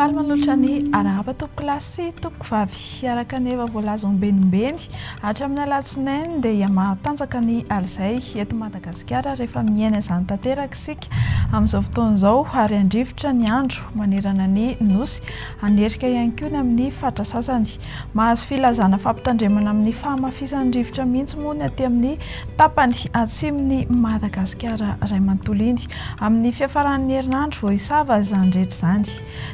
Faly manolotra ny arahaba tompokolahy sy tompokovavy. Araka ny efa voalaza ombenimbeny hatramin'ny alatsinainy dia hihamahatanjaka ny alizay eto Madagasikara rehefa miaina izany tanteraka isika amin'izao fotoana izao ary handrivotra ny andro manerana ny Nosy, hanerika ihany koa ny amin'ny faritra sasany. Mahazo filazana fampitandremana amin'ny fahamafisan'ny rivotra mihitsy moa ny aty amin'ny tapany atsimon'i Madagasikara iray manontolo iny. Amin'ny fiafaran'ny herinandro vao hisava izany rehetra izany.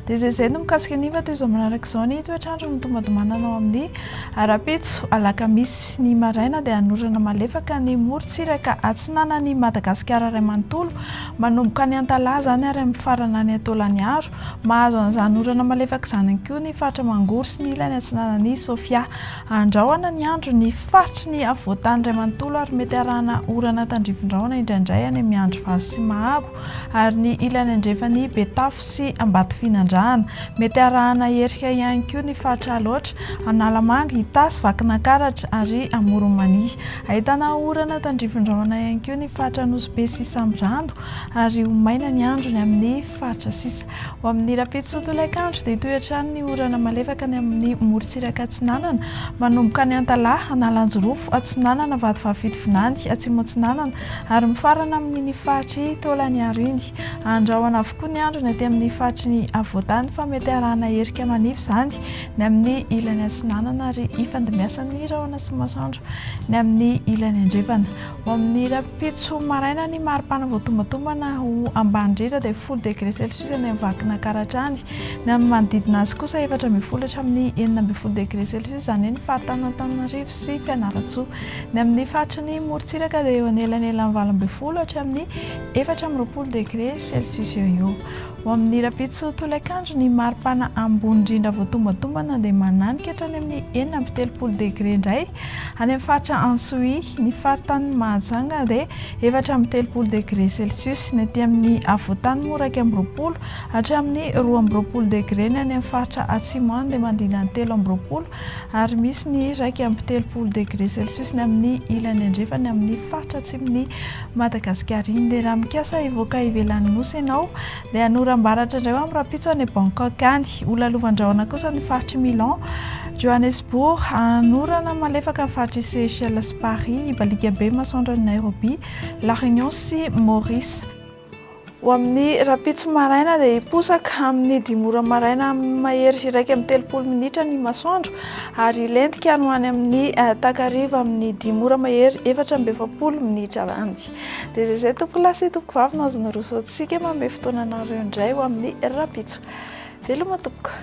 Dia izay izay no mikasika ny fa toy izao manaraka izao ny toetr'andro notombantombanana ao amin'ny rahampitso alakamisy. Ny maraina dia hanorana malefaka ny morontsiraka atsinanan'i Madagasikara iray manontolo, manomboka any Antalaha izany ary mifarana any Taolagnaro. Mahazo an'izany orana malefaka izany ihany koa ny faritra Mangoro sy ny ilany atsinanan'i Sofia. Andrahona ny andro ny faritry ny afovoantany iray manontolo ary mety arahana orana tandrifin-drahona indraindray any Miandrivazo sy Mahabo ary ny ilany andrefan'i Betafo sy Ambatofinandrahana. Mety arahana herika ihany koa ny faritra Alaotra, Analamanga, Itasy, Vakinankaratra ary Amoron'i Mania. Ahitana orana tandrifin-drahona ihany koa ny faritra Nosy Be sy Sambirano ary ho maina ny andro ny amin'ny faritra sisa. Ho amin'ny rahampitso tolakandro dia hitohy hatrany ny orana malefaka any amin'ny morontsiraka atsinanana, manomboka any Antalaha, Analanjirofo, Atsinanana, Vatovavy Fitovinany, Atsimo Atsinanana ary mifarana amin'iny faritr'i Taolagnaro iny. Andrahona avokoa ny andro ny aty amin'ny faritry ny afovoantany fa mety arahana erika manify izany ny amin'ny ilany atsinanana ary hifandimbiasan'ny rahona sy masoandro ny amin'ny ilany andrefana. Ho amin'ny rahampitso maraina ny maripana vao tombantombana ho ambany indrindra dia 10 degré celsius any amin'ny Vakinankaratra any. Ny amin'ny manodidina azy kosa 14 hatramin'ny 16 degré celsius, izany hoe ny faritanin'Antananarivo sy Fianarantsoa. Ny amin'ny faritry ny morontsiraka dia eo anelanelan'ny 18 hatramin'ny 24 degré celsius eo eo. Ho amin'ny rahampitso tolakandro, ny maripana ambony indrindra vao tombantombana dia mananika hatrany amin'ny 36 degre indray any amin'ny faritra Antsohihy. Ny faritanin'i Mahajanga dia 34 degre celsius, ny aty amin'ny afovoantany moa 21 hatramin'ny 22 degre, ny any amin'ny faritra atsimo any dia manodidina ny 23 ary misy ny 31 degre celsius ny amin'ny ilany andrefana amin'ny faritra atsimon'i Madagasikara iny. Dia raha mikasa hivoaka ivelan'ny nosy ianao dia hanoram-baratra indray ho amin'ny rahampitso any Bangkok any. Ho lalovan-drahona kosa ny faritr'i Milan, Johannesburg, hanorana malefaka ny faritr'i Seychelles sy Paris, hibaliaka be masoandro any Nairobi, La Réunion sy Maurice. Ho amin'ny rahampitso maraina dia hiposaka amin'ny dimy ora maraina mahery 31 minitra ny masoandro ary hilentika any ho any amin'ny takariva amin'ny dimy ora mahery 44 minitra any. Dia izay izay tompokolahy sy tompokovavy no azo naroso antsika manome fotoana anareo indray ho amin'ny rahampitso. Veloma tompoko.